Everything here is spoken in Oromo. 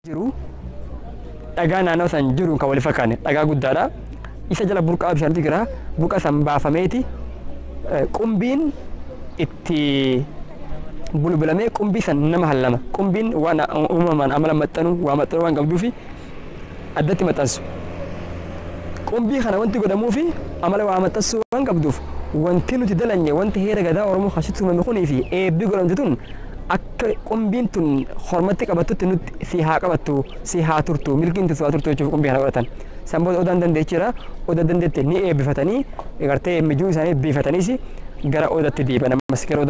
Jiru dhagaa naannoo san jiru kan wal fakkaanne dhagaa guddaadha. Isa jala burqaa bishaantu jira. Burqa san baafameeti qumbiin itti bulbulamee qumbii san nama hallama. Qumbiin waan uumamaan amala maxxanu waa maxxanu waan qabduufi addatti maxxansu. Qumbii kana wanti godhamuufi amala waa maxxansuu waan qabduuf wanti nuti dalanye wanti heera gadaa Oromoo keessatti uumame kunii fi eebbi godhamte tun akka qumbiin tun hormatti qabattutti nutti si haa qabattu, si haa turtu, milkiin si haa turtu jechuuf qumbii kana godhatan. San booda odaan dandeechiira, oda dandeette ni eebbifatanii gartee mijuu isaanii eebbifataniis gara odatti deebi'an, ammas gara odaa.